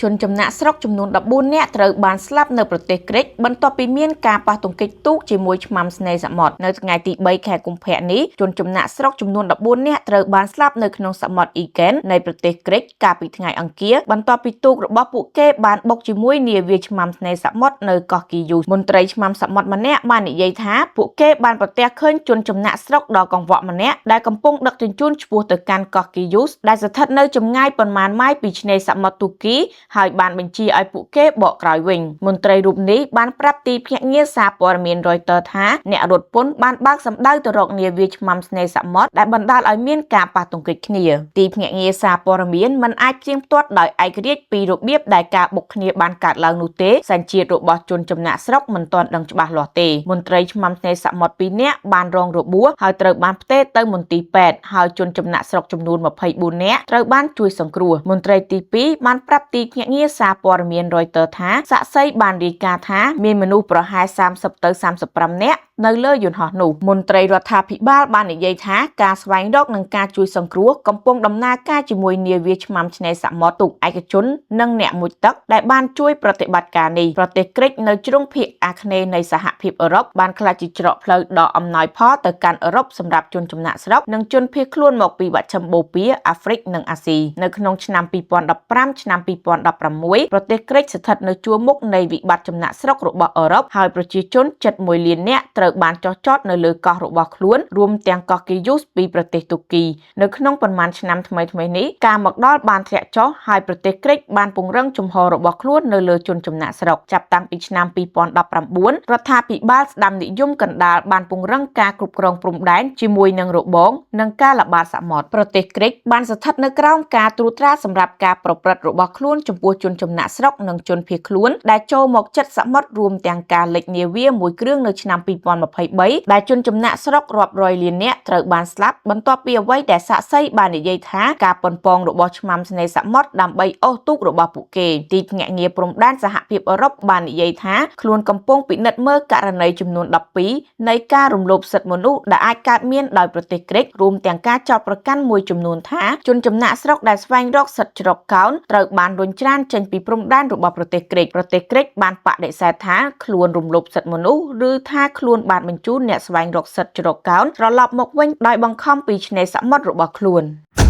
ជនចំណាកស្រុកចំនួន14នាក់ត្រូវបានស្លាប់នៅប្រទេសក្រិចបន្ទាប់ពីមានការប៉ះទង្គិចទូកជាមួយឆ្មាំឆ្នេរសមុទ្រនៅថ្ងៃទី3ខែកុម្ភៈនេះជនចំណាកស្រុកចំនួន14នាក់ត្រូវបានស្លាប់នៅក្នុងសមុទ្រអ៊ីហ្គេននៃប្រទេសក្រិចកាលពីថ្ងៃអង្គារបន្ទាប់ពីទូករបស់ពួកគេបានបុកជាមួយនាវាឆ្មាំឆ្នេរសមុទ្រនៅកោះគីយូសមន្ត្រីឆ្មាំសមុទ្រម្នាក់បាននិយាយថាពួកគេបានប្រទះឃើញជនចំណាកស្រុកដ៏កង្វក់ម្នាក់ដែលកំពុងដឹកជញ្ជូនឆ្ពោះទៅកាន់កោះគីយូសដែលស្ថិតនៅចម្ងាយប៉ុន្មានម៉ាយពីឆ្នេរសមុទ្រទូគី ហើយបានបញ្ជាឲ្យពួកគេបកក្រោយវិញមន្ត្រីរូបនេះបានប្រាប់ទីភ្នាក់ងារសារព័ត៌មាន Reuters ថាអ្នករត់ពន្ធបានបើកសម្ដៅទៅរកនាវាឆ្មាំឆ្នេរសមុទ្រដែលបណ្ដាលឲ្យមានការប៉ះទង្គិចគ្នាទីភ្នាក់ងារសារព័ត៌មានមិនអាចផ្ទៀងផ្ទាត់ដោយឯករាជ្យពីរបៀបដែលការបុកគ្នាបានកើតឡើងនោះទេសញ្ជាតិរបស់ជនចំណាកស្រុកមិនទាន់ដឹងច្បាស់លាស់ទេមន្ត្រីឆ្មាំឆ្នេរសមុទ្រ2នាក់បានរងរបួសហើយត្រូវបានផ្ទេរទៅមន្ទីរពេទ្យហើយជនចំណាកស្រុកចំនួន24នាក់ត្រូវបានជួយសង្គ្រោះមន្ត្រីទី2បានប្រាប់ទីភ្នាក់ងារសារព័ត៌មាន Reuters ថាសាក្សីបានរាយការណ៍ថាមានមនុស្សប្រហែល30ទៅ35នាក់នៅលើយន្តហោះនោះមន្ត្រីរដ្ឋាភិបាលបាននិយាយថាការស្វែងរកនិងការជួយសង្គ្រោះកំពុងដំណើរការជាមួយនាវាឆ្មាំឆ្នេរសមុទ្រទូកឯកជននិងអ្នកមុជទឹកដែលបានជួយប្រតិបត្តិការនេះប្រទេសក្រិចនៅជ្រុងភាគអាគ្នេយ៍នៃសហភាពអឺរ៉ុបបានក្លាយជាច្រកផ្លូវដ៏អំណោយផលទៅកាន់អឺរ៉ុបសម្រាប់ជនចំណាកស្រុកនិងជនភៀសខ្លួនមកពីមជ្ឈិមបូព៌ាអាហ្វ្រិកនិងអាស៊ីនៅក្នុងឆ្នាំ2015ឆ្នាំ2016ប្រទេសក្រិចស្ថិតនៅជួរមុខនៃវិបត្តិចំណាកស្រុករបស់អឺរ៉ុបហើយប្រជាជនជិត1លាននាក់ត្រូវបានចុះចតនៅលើកោះរបស់ខ្លួនរួមទាំងកោះគីយូសពីប្រទេសទូគីនៅក្នុងប៉ុន្មានឆ្នាំថ្មីៗនេះការមកដល់បានធ្លាក់ចុះហើយប្រទេសក្រិចបានពង្រឹងជំហររបស់ខ្លួននៅលើជនចំណាកស្រុកចាប់តាំងពីឆ្នាំ2019រដ្ឋាភិបាលស្ដាំនិយមកណ្ដាលបានពង្រឹងការគ្រប់គ្រងព្រំដែនជាមួយនឹងរបងនិងការល្បាតសមុទ្រប្រទេសក្រិចបានស្ថិតនៅក្រោមការត្រួតត្រាសម្រាប់ការប្រព្រឹត្តរបស់ខ្លួនចំពោះជនចំណាកស្រុកនិងជនភៀសខ្លួនដែលចូលមកជិតសមុទ្ររួមទាំងការលិចនាវាមួយគ្រឿងនៅឆ្នាំ2023ដែលជនចំណាកស្រុករាប់រយលាននាក់ត្រូវបានស្លាប់បន្ទាប់ពីអ្វីដែលសាក្សីបាននិយាយថាការប៉ុនប៉ងរបស់ឆ្មាំឆ្នេរសមុទ្រដើម្បីអូសទូករបស់ពួកគេទីភ្នាក់ងារព្រំដែនសហភាពអឺរ៉ុបបាននិយាយថាខ្លួនកំពុងពិនិត្យមើលករណីចំនួន12នៃការរំលោភសិទ្ធិមនុស្សដែលអាចកើតមានដោយប្រទេសក្រិចរួមទាំងការចោទប្រកាន់មួយចំនួនថាជនចំណាកស្រុកដែលស្វែងរកសិទ្ធិជ្រកកោនត្រូវបានរុញច្រានចេញពីព្រំដែនរបស់ប្រទេសក្រិចប្រទេសក្រិចបានបដិសេធថាខ្លួនរំលោភសិទ្ធិមនុស្សឬថាខ្លួនបានបញ្ជូនអ្នកស្វែងរកសិទ្ធិជ្រកកោនត្រឡប់មកវិញដោយបង្ខំពីឆ្នេរសមុទ្ររបស់ខ្លួន។